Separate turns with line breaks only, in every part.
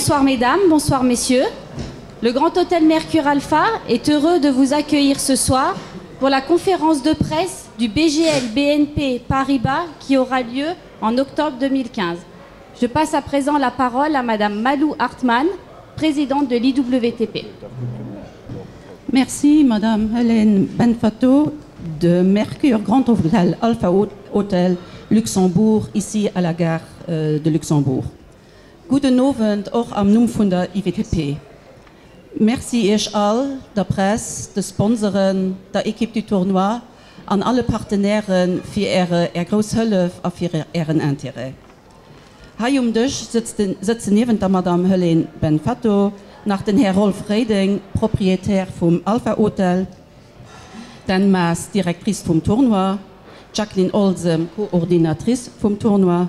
Bonsoir mesdames, bonsoir messieurs. Le Grand Hôtel Mercure Alpha est heureux de vous accueillir ce soir pour la conférence de presse du BGL BNP Paribas qui aura lieu en octobre 2015. Je passe à présent la parole à madame Malou Hartmann, présidente de l'IWTP.
Merci madame Hélène Benfato de Mercure Grand Hôtel Alpha Hotel Luxembourg ici à la gare euh, de Luxembourg. Gudden Owend och am Numm vun der IWTP. Merci Iech all, der Press, de Sponsoren, der Equipe du Tournoi an alle Partenairen fir Äre Är grouss Hëllef a fir Ären Intérêt. Hei um Dësch sëtzen niewent der Madame Helene Benfatto nach den Här Rolf Reding, Propriétaire vum Alpha Hotel, d'Anne Maas, Directrice vum Tournoi, d'Jacqueline Olsem, Coordinatrice vum Tournoi,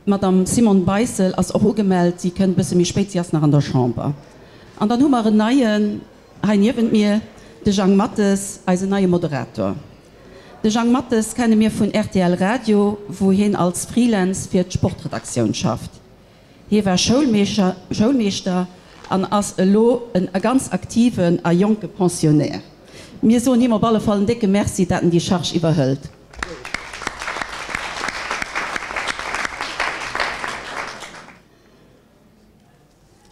D'Madame Simone Beissel ass och ugemellt, si kënnt e bësse méi spéit, si ass nach an der Chamber. An dann hu mer en Neien hei niewent mir, de Jang Mathes, eisen neie Moderator. De Jang Mathes kenne mir vun rtl Radio, wou hien als Freelance fir d'Sportredaktioun schafft. Hie war Schoulmeeschter an ass elo en ganz aktiven a jonke Pensionnaire. Mir soen him op alle Fall en décke Merci, dat en déi Charge iwwerhëlt.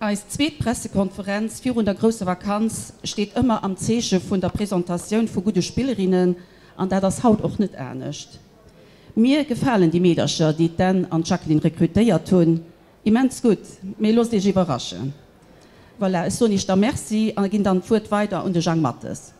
Eis zweet Pressekonferenz virun der grousser Vakanz steet ëmmer am Zeeche vun der Presentatioun vu gudde Spillerinnen an dat ass haut och net anescht. Mir gefalen déi Meedercher, déi d'Anne an d'Jacqueline rekrutéiert hunn, immens gutt, mee loosst iech iwwerraschen. Voilà, ech soen iech da Merci a ginn dann d'Wuert weider un de Jang Mathes.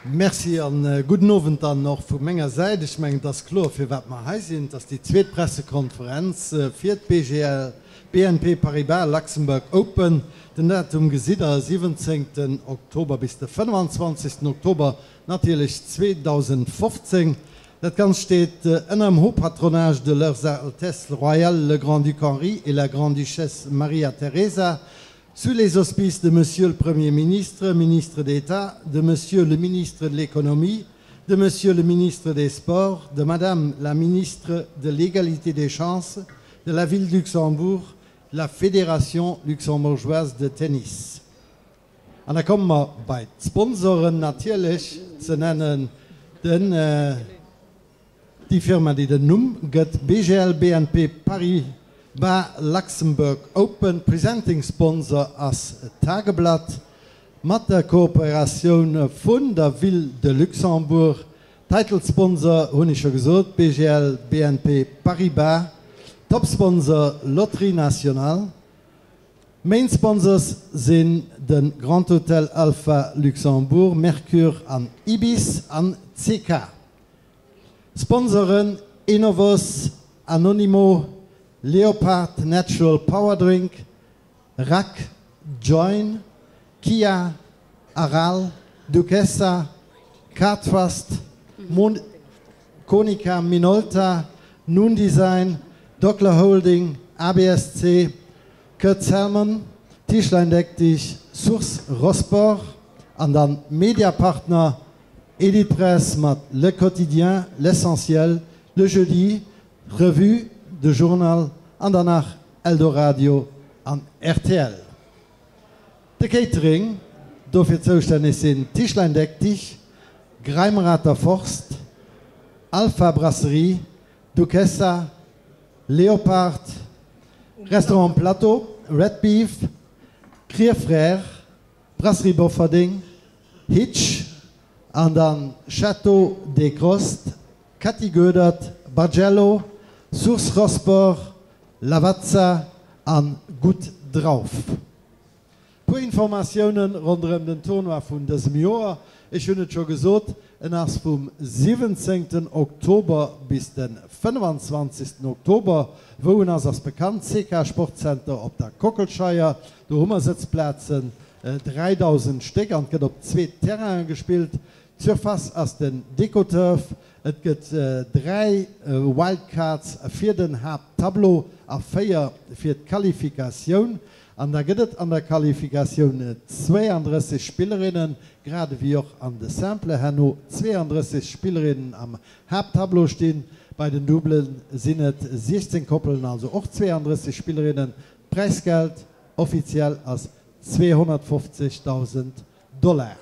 Merci an gudden Owend dann och vu menger Säit. Ech mengen, et ass kloer, firwat mer hei sinn. Et ass déi zweet Pressekonferenz fir d'BGL BNP Paribas Luxembourg Open. Den Datum gesitt Der, 17 Oktober bis de 25 Oktober natierlech 2015. Dat Ganzt steet ënner dem Haut Patronage de Leurs Altesses Royales le Grand-Duc Henri et la Grande-Duchesse Maria Teresa, Sous les auspices de Monsieur le Premier ministre, ministre d'État, de Monsieur le ministre de l'Économie, de Monsieur le ministre des Sports, de Madame la ministre de l'Égalité des chances, de la Ville de Luxembourg, de la Fédération luxembourgeoise de tennis. An da komme mer bei d'Sponsoren, natierlech ze nennen den. Déi Firma, déi den Numm gëtt, BGL BNP Paribas Luxembourg Open. Presenting Sponsor ass d'Tageblatt mat der Kooperatioun vun der Ville de Luxembourg. Title Sponsor hunn ech scho gesot, BGL BNP Paribas. Top Sponsor Loterie Nationale. Main Sponsors sinn de Grand Hôtel Alpha Luxembourg, Mercure an Ibis an CK. Sponsoren, Enovos, Anonymo, Leopard Natural Power Drink, Rack, Join, Kia, Aral, Duquesa, Cartrust, Mon, Konica Minolta, Noon Design, Dockler Holding, ABSC, Kurt Salmon, Tischlein deck dich, Source Rosport an dann Mediapartner Editpress mat Le Quotidien, L'Essentiel, Le Jeudi, Revue, De Journal an dann nach Eldoradio an rtl. De Catering, dofir zoustänneg sinn Tischlein deck dich, Greimerater Forst, Alpha Brasserie, Duquesa, Léopard, Restaurant Plateau, Red Beef, Krier Frères, Brasserie Bofferding, Hitch an dann Château des Crostes, Cathy Goedert, Bargello, Source Rosport, Lavazza an Gutt Drauf. Puer Informatiounen ronderëm den Tournoi vun dësem Joer, Ech hunn et scho gesot, en ass vum 17 Oktober bis de 25 Oktober. Wou en ass, ass bekannt, CK Sportcenter op der Kockelscheier. Do hu mer Sëtzplazen, 3.000 Stéck, an et gëtt op zwee Terrainen gespillt. D'Surface ass den Decoturf. Et gëtt 3 Wildcards fir den Haapttableau a 4 fir d'Qualifikatioun. An da gëtt et an der Qualifikatioun 32 Spillerinnen, grad ewéi och an de Simple herno 32 Spillerinnen am Haapttableau stinn. Bei den Doublen sinn et 16 Koppelen, also och 32 Spillerinnen. D'Präisgeld offiziell ass 250.000 Dollar.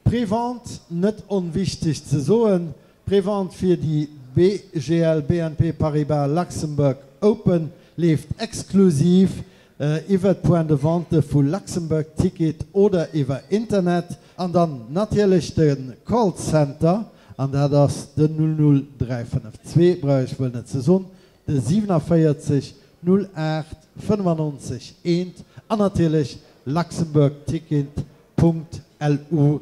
D'Prevente, net onwichteg ze soen, d'Prevente fir déi BGL BNP Paribas Luxembourg Open leeft exklusiv iwwer d'Points de vente vu Luxembourg Ticket oder iwwer Internet. An dann natierlech de Call Center, an dat ass den 00352, brauch ech wuel net ze soen, de 47 08 95 1 an natierlech luxembourgticket Punkt lu,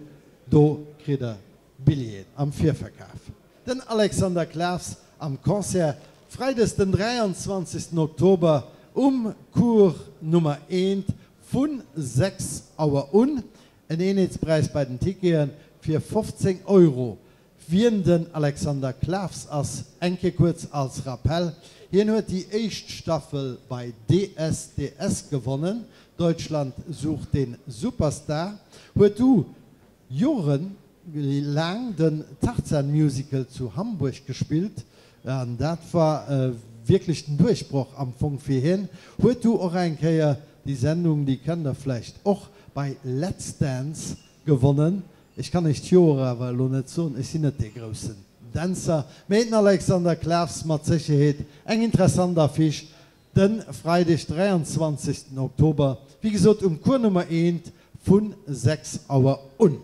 do kritt der Billjeeën am Virverkaf. Den Alexander Klaws am Concert, Freides den 23 Oktober um Cours Nummer 1 vu 6 Auer un. En Eenheetspräis bei den Tickete fir 15 Euro. Wien den Alexander Klaws ass, eng Kéier kuerz als Rappell, Hien huet déi éischt Staffel bei DSDS gewonnen, Deutschland sucht den Superstar, huet du Jore laang den Tarzan-Musical zu Hamburg gespillt, an dat war wierklech den Duerchbroch am Fong fir hien, huet du och eng Kéier déi Sendung, déi kennt der vläicht och, bei Let's Dance gewonnen. Ech kann iech d'Joer awer elo net soen, ech sinn net dee groussen Dänzer, mee den Alexander Klaws mat Sécherheet eng interessant Affiche de Freideg 23 Oktober, wéi gesot um Cours Nummer eent vu 6 Auer un.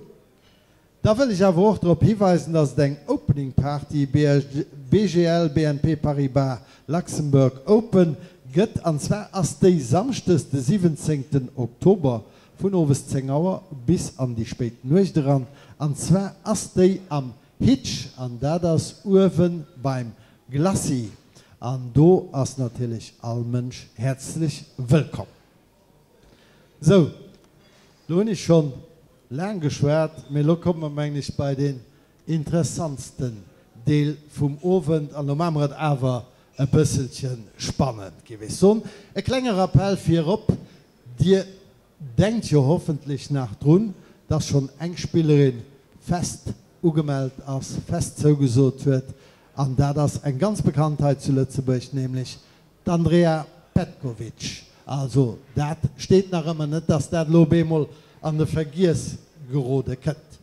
Da wëll ech awer och drop hiweisen, dass et eng Opening Party BGL BNP Paribas Luxembourg Open gëtt, an zwar ass déi Samschdes de 17 Oktober Vun owes 10 Auer bis an déi spéit Nuecht eran, an zwar ass déi am Hitch, an dat ass uewe beim Glacis, an do ass natierlech all Mënsch häerzlech wëllkomm. Sou, lo hunn ech schonn laang geschwat, mee lo komme mer mengen ech bei deen interessantsten Deel vum Owend, an lo maache mer et awer e bësselche spannend, géif ech soen. E klenge Rappell virop, Dir denkt jo hoffentlech nach drun, dass schonn eng Spillerin fest ugemellt ass, fest zougesot huet, an dat ass eng ganz bekannt hei zu Lëtzebuerg, nämlech d'Andrea Petkovic. Also dat steet nach ëmmer, net dass dat elo op eemol an de Vergiess gerode kënnt.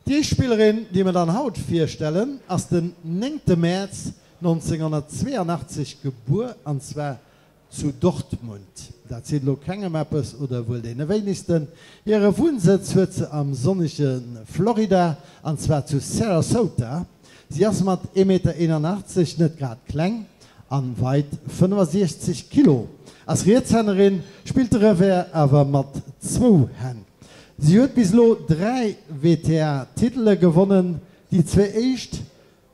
Déi éischt Spillerin, déi mir dann haut virstellen, ass den 9 Mäerz 1982 gebuer, an zwar Zu Dortmund. Dat seet elo kengem eppes, oder wuel deene wéinegsten. Hire Wunnsëtz huet se am sonnege Florida, an zwar zu Sarasota. Si ass mat 1,81 Meter net grad kleng an weit 65 Kilo. Ass Rietshännerin, spillt de Revers awer mat zwou Hänn. Si huet bis elo 3 WTA-Titele gewonnen, déi zwee éischt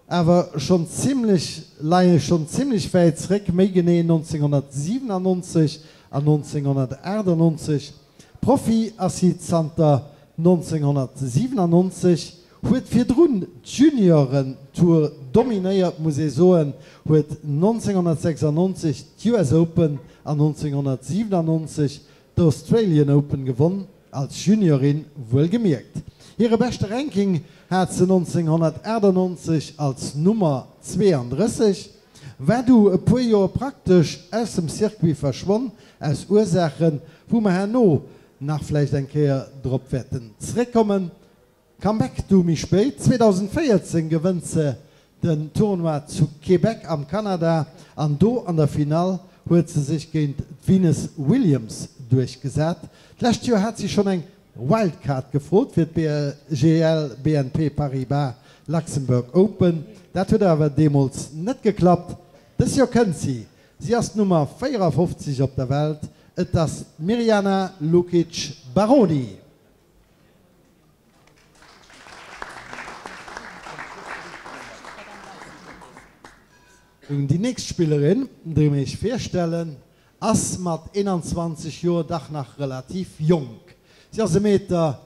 Awer schonn zimlech leie schonn zimlech wäit zréck, méi genee 1997 an 1998. Profi ass si zanter 1997, huet virdrun d'Junioren-Tour dominéiert, muss ee soen, huet 1996 d'US Open an 1997 d'Australian Open gewonn. Als Juniorin wuelgemierkt. Hire beschte Ranking hat se 1998 als Nummer 32, war du e puer Joer praktesch aus dem Circuit verschwonn, aus Ursaachen, wou mer herno nach vläicht eng Kéier drop wäerten zréckkommen. Comeback du méi spéit, 2014 gewënnt se den Tournoi zu Québec am Kanada an do an der Finall huet se sech géint d'Venus Williams duerchgesat. D'lescht Joer hat si schonn eng Wildcard gefrot fir d'BGL BNP Paribas Luxembourg Open, dat huet awer deemools net geklappt. Dës Joer kënnt si, si ass d'Nummer 54 op der Welt, et ass d'Mirjana Lukic-Baroni. Déi nächst Spillerin, déi mir iech virstellen, ass mat 21 Joer dach nach relativ jonk. Si ass e Meter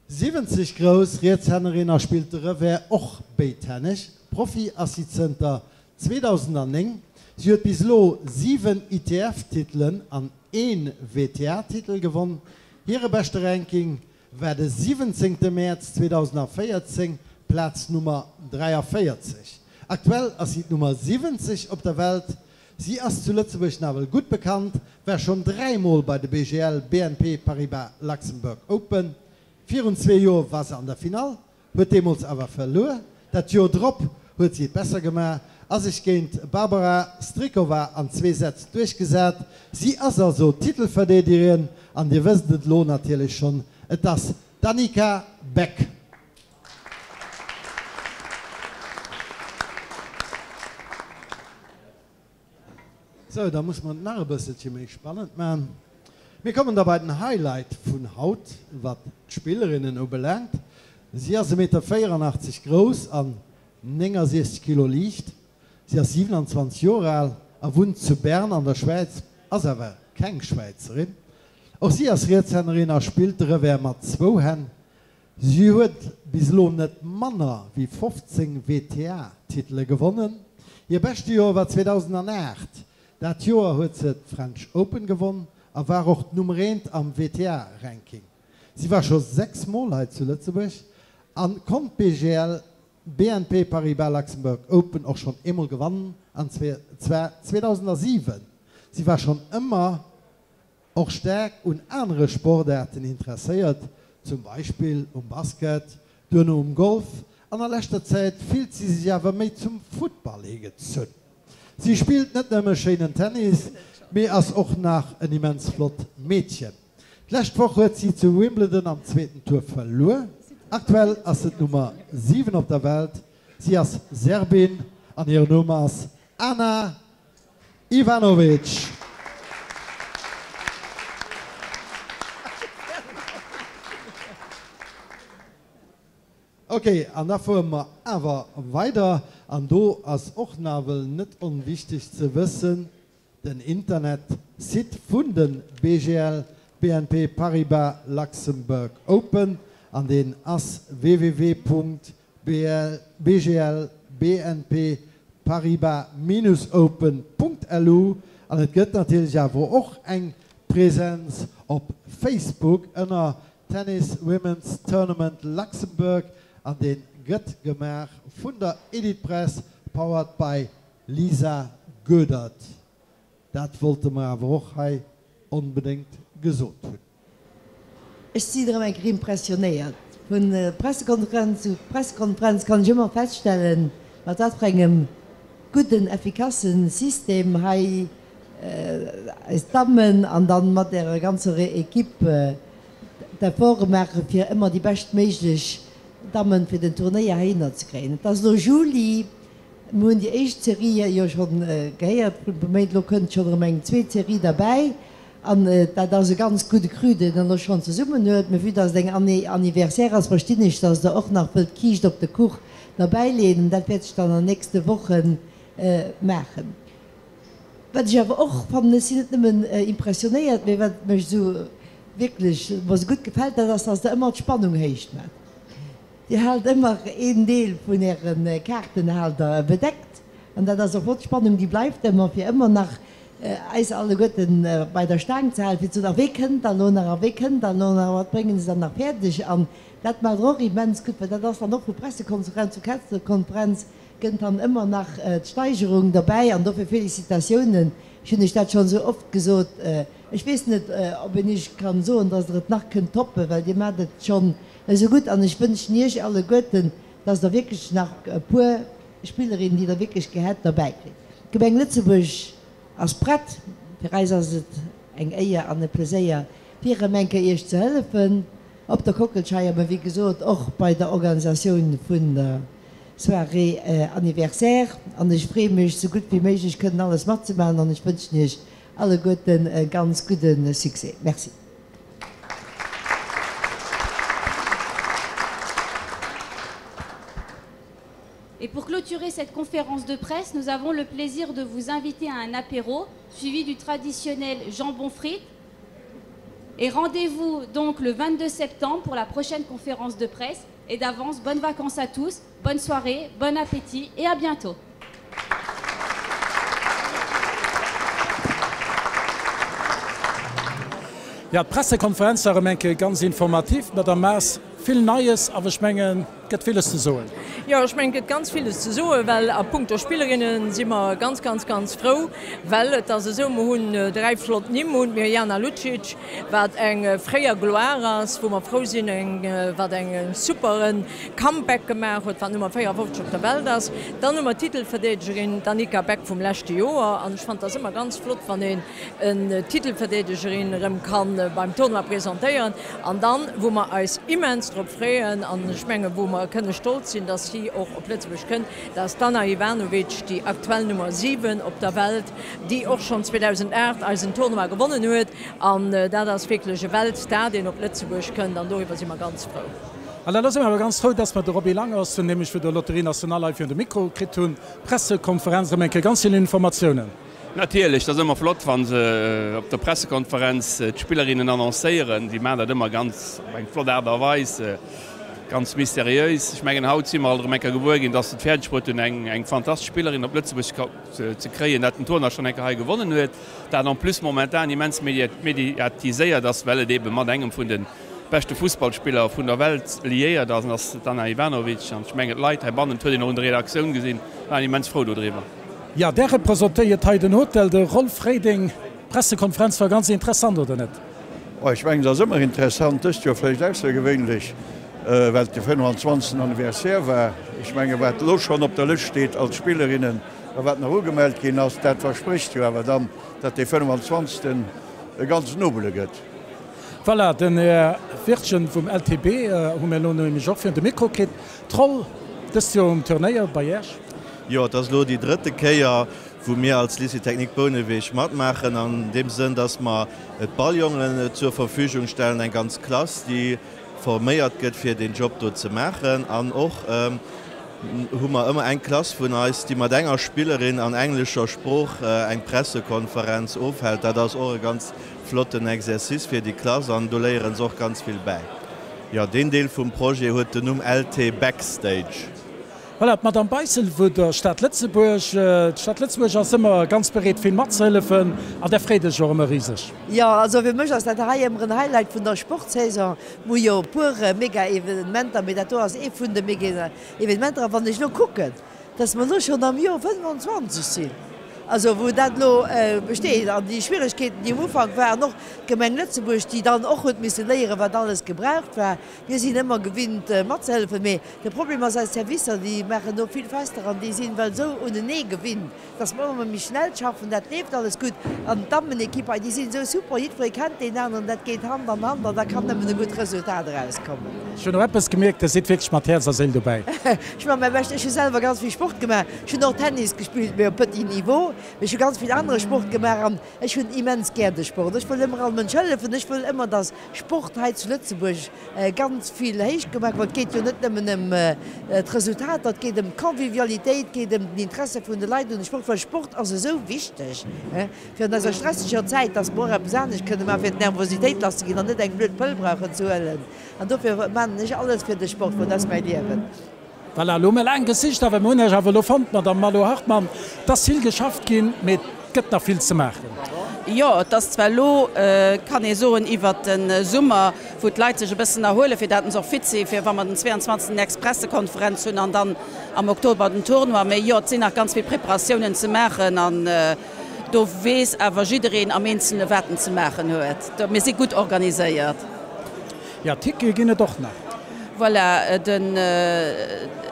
70 grouss, Rietshännerin a spillt de Revers och béidhänneg. Profi ass si zënter 2009. Si huet bis elo 7 ITF-Titelen an ee WTA-Titel gewonn. Hire beschte Ranking war de 17 Mäerz 2014, Plaz Nummer 43. Aktuell ass si d'Nummer 70 op der Welt. Si ass zu Lëtzebuerg nawell gutt bekannt, war schonn dräimol bei de BGL BNP Paribas Luxembourg Open. Virun zwee Joer war se an der Finall, huet deemools awer verluer. Dat Joer drop huet si et besser gemaach a sech géint Barbara Strykova an zwee Sätz duerchgesat. Si ass also Titelverdeederin an dir wësst et elo natierlech schonn, et ass d'Annika Beck. Sou, da musse mer et nach e bësselche méi spannend man. Mir kommen da bei den Highlight vun haut, wat d'Spillerinnen ubelaangt. Si ass e Meter 84 grouss an 69 Kilo liicht. Si ass 27 Joer al a wunnt zu Bern an der Schwäiz, ass awer keng Schwäizerin. Och si ass Rietshännerin a spillt de Revers mat zwou Hänn. Si huet bis elo net manner wéi 15 WTA-Titele gewonnen. Hir beschte Joer war 2008. Dat Joer huet se d'French Open gewonn a war och d'Nummer eent am WTA-Ranking. Si war scho 6 Mol hei zu Lëtzebuerg a konnt d'BGL BNP Paribas Luxembourg Open och schonn eemol gewannen, an zwar 2007. Si war schonn ëmmer Och staark un anere Sportaarten interesséiert, zum Beispill um Basket, duerno um Golf an a leschter Zäit fillt si sech awer méi zum Futtball higezunn. Si spillt net nëmme schéinen Tennis, mee ass och nach en immens flott Meedchen. D'lescht Woch huet si zu Wimbledon am zweeten Tour verluer. Aktuell ass se d'Nummer 7 op der Welt. Si ass Serbin an hiren Numm ass Ana Ivanovic. Ok, an da fuere mer awer weider. An do ass och nawell net onwichtig ze wëssen, den Internetsite vun de BGL BNP Paribas Luxembourg Open, an deen ass www. BGL BNP Paribas Open .lu an et gëtt natierlech awer och eng Presenz op Facebook ënner Tennis Women's Tournament Luxembourg an dee gëtt gemaach vun der Editpress powered by Lisa Goedert. Dat wollte mer awer och hei onbedéngt gesot hunn.
Ech sinn erëm eng Kéier impressionéiert. Vu Pressekonferenz zu Pressekonferenz kann ech ëmmer feststellen, mat wat fir engem gudden, effikasse System hei eis Dammen an dann mat ärer ganzer Equipe d'Efforte maachen, fir ëmmer déi beschtméiglech Dammen fir den Turnéier heihinner ze kréien. Et ass elo Juli, mir hunn déi éischt Serie jo schonn gehéiert vrun e puer Méint, elo kënnt schonn erëm eng zweet Serie derbäi. An dat ass e ganz gudde Cru, deen en elo schonn zesummen huet. Mä vue dass et eng Année anniversaire ass, verstinn ech, dass Der och nach wëllt d'Kiischt op de Kuch derbäileeën. Dat wäert sech dann an nächste Woche maachen. Wat ech awer och fannen, ech sinn net nëmmen impressionéiert, mä wat mech esou wierklech, mer esou gutt gefält, dat ass, dass Der ëmmer d'Spannung héich maacht. Dir haalt ëmmer een Deel vun Äre Kaarten haalt Der bedeckt an dat ass och flott. D'Spannung déi bleift ëmmer fir ëmmer nach eis alleguerten bei der Staang ze halen, fir ze soen, a wee kënnt dann elo nach, a wee kënnt dann elo nach, a wat bréngen se dann nach fäerdeg. An dat maacht Der och immens gutt, well dat ass dann och vu Pressekonferenz zu Pressekonferenz kënnt dann ëmmer nach d'Steigerung derbäi. An dofir Félicitatiounen, ech hunn Iech dat schonn esou oft gesot, ech weess net, ob een Iech kann soen, dass Der et nach kënnt toppen, well Dir maacht et schonn Esou gutt, an ech wënschen Iech alleguerten, dass Der wierklech nach e puer Spillerinnen, déi Der wierklech gär hätt, derbäi kritt. D'Gemeng Lëtzebuerg ass prett. Fir eis ass et eng Éier an e Pleséier, fir erëm eng Kéier Iech ze hëllefen op der Kockelscheier, mä wéi gesot och bei der Organisatioun vun der Soirée anniversaire. An ech freeë mech, esou gutt wéi méiglech kënnen alles matzemaachen an ech wënschen Iech alleguerten e ganz gudde Succès. Merci.
Et pour clôturer cette conférence de presse, nous avons le plaisir de vous inviter à un apéro suivi du traditionnel jambon frites. Et rendez-vous donc le 22 septembre pour la prochaine conférence de presse. Et d'avance, bonnes vacances à tous, bonne soirée, bon appétit et à bientôt.
Ja, d'Pressekonferenz war erëm eng Kéier ganz informativ, Madame Maas. Vill Neies, awer ech mengen. gëtt villes ze soen.
Jo, ech mengen, et gëtt ganz villes ze soen, well a punkto Spillerinne si mer ganz, ganz, ganz frou, well et ass esou, mer hunn 3 flott Nimm, mer hunn d'Mirjana Lucic, wat eng fréier Gloire ass, wou mer frou sinn, eng wat eng supere Comeback gemaach huet, wat Nummer 54 op der Welt ass. Dann hu mer d'Titelverdeedegerin, d'Annika Beck vum leschte Joer an ech fannen, et ass ëmmer ganz flott, wann een en Titelverdeedegerin erëm kann beim Tournoi presentéieren an dann, wou mer eis immens drop freeën an ech mengen, wou mer kënne stolz sinn, dass si och op Lëtzebuerg kënnt, dat ass d'Ana Ivanovic, déi aktuell Nummer 7 op der Welt, déi och schonn 2008 eisen Tournoi gewonnen huet an dat ass wierklech e Weltstar, deen op Lëtzebuerg kënnt an doriwwer si mer ganz frou.
An da si mer awer ganz frou, dass mer de Roby Langers, nämlech vun der Loterie Nationale hei virun de Mikro kritt hunn. Pressekonferenz, erëm eng Kéier ganz vill Informatiounen.
Natierlech, et ass ëmmer flott, wa se op der Pressekonferenz d'Spillerinnen annoncéieren. Si maachen dat ëmmer ganz op eng flott Aart a Weis, ganz mysteriös. Ech mengen, haut si mer alt erëm eng Kéier gewuer ginn, dass se et fäerdeg bruet hunn, eng eng fantastesch Spillerin op Lëtzebuerg ze kréien, dat den Tournoi schonn eng Kéier hei gewonnen huet, dat en plus momentan immens mediatiséiert ass, well et eebe mat engem vun de beschte Fussballspiller vun der Welt liéiert ass, an dat ass d'Ana Ivanovic. An ech mengen, d'Leit heibannen, et huet een och un der Redaktioun gesinn, waren immens frou dodriwwer.
Jo, där representéiert hei den Hotel, de Rolf Reding. D'Pressekonferenz war ganz interessant, oder net?
Oh, ech mengen, se ass ëmmer interessant, dëst Joer vläicht aussergewéinlech, well et de 25. Anniversaire war. Ech mengen, wat elo schonn op der Lëscht steet als Spillerinnen a wat nach ugemellt ginn ass, dat versprécht jo awer dann, datt dee 25. e ganz nobele gëtt.
Voilà, den Här Wirtgen vum LTB hu mir elo nämlech och virun de Mikro kritt. D'Roll dëst Joer um Turnéier bei Iech?
Jo, et ass elo déi drëtte Kéier, wou mir als Lycée Technique Bouneweg matmaachen, an deem Sënn, dass mer d'Balljongen zur Verfügung stellen, eng ganz Klass, déi forméiert gëtt, fir deen Job do ze maachen. An och hu mer ëmmer eng Klass vun eis, déi mat enger Spillerin an englescher Sprooch eng Pressekonferenz ofhält. Dat ass och e ganz flotten Exercice fir déi Klass an do léiere se och ganz vill bäi. Jo, deen Deel vum Projet huet den Numm LT Backstage.
Voilà, d'Madame Beissel vu der Stad Lëtzebuerg. D'Stad Lëtzebuerg ass ëmmer ganz bereet vill matzehëllefen an där freet ech och ëmmer riseg.
Jo, also fir mech ass dat hei ëmmer en Highlight vun der Sportsaison. Mir hu jo e puer mega Evenementer, mee dat do ass ee vun de mega Evenementer. A wann ech elo kucken, dass mer elo schonn am Joer 25 sinn, also wou dat elo besteet, an déi Schwieregkeeten, déi um Ufank waren, och d'Gemeng Lëtzebuerg, déi dann och huet misse léieren, wat alles gebraucht war. Mir sinn ëmmer gewinnt matzehëllefen, mee de Problem ass, eis Servicer, déi maachen do vill Fester an déi sinn well esou unenee gewinnt, dass mer ëmmer méi schnell schaffen. Dat leeft alles gutt an d'Dammenekipp hei, déi sinn esou super, jiddweree kennt deen aneren, dat geet Hand an Hand an da kann nëmmen e gutt Resultat erauskommen.
Ech hunn och eppes gemierkt, Der sidd wierklech mat Häerz a Séil dobäi.
Ech maache mäi Bescht. Ech hu selwer ganz vill Sport gemaach. Ech hunn och Tennis gespillt, mee op petit Niveau. Mee ech hu ganz vill anere Sport gemaach an ech hunn immens gär de Sport. Ech wëll ëmmer all Mënsch hëllefen. Ech wëll ëmmer, dass Sport hei zu Lëtzebuerg ganz vill héich gemaach, well et geet jo net nëmmen ëm d'Resultater, et geet ëm d'Convivialitéit, et geet ëm den Interesse vun de Leit un de Sport, well Sport ass esou wichteg fir an eiser stresseger Zäit, dass mer och eppes anescht kënne maachen, fir d'Nervositéit lasszeginn an net eng blöd Pëll brauchen ze huelen. An dofir maachen ech alles fir de Sport, well dat ass mäi Liewen.
Voilà, elo hu mir laang gesicht, awer mir hunn Iech awer elo fonnt, Madamm Malou Hartmann. Et ass vill geschafft ginn, mee et gëtt nach vill ze maachen.
Jo, et ass zwar elo, kann ee soen, iwwert de Summer, wou d'Leit sech e bëssen erhuelen, fir dat se och fit si fir wa mer den 22. déi nächst Pressekonferenz hunn an dann am Oktober den Tournoi. Mee jo, et sinn nach ganz vill Preparatiounen ze maachen an do weess awer jiddereen am Eenzele wat en ze maachen huet. Mir si gutt organiséiert.
Jo, Tickete ginn et och nach.
Voilà, de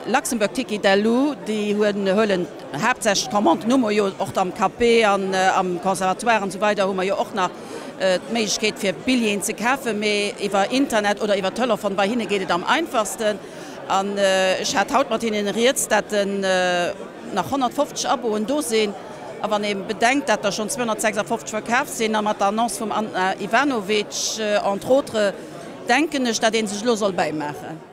Luxembourg Ticket d'LU, déi huelen haaptsächlech d'Commanden. Hu mer jo och am KP an am Conservatoire an esou weider hu mer jo och nach d'Méiglechkeet fir Billjeeën ze kafen, mee iwwer Internet oder iwwer Telefon, bei hinne geet et am einfachsten. An ech hat haut mat hinnen rieds, dat nach 150 Aboen do sinn. A wann ee bedenkt, dat der schonn 256 verkaf sinn, a mat der Annonce vum Anna Ivanovic entre autres, denken ech, dat ee sech elo soll bäimaachen.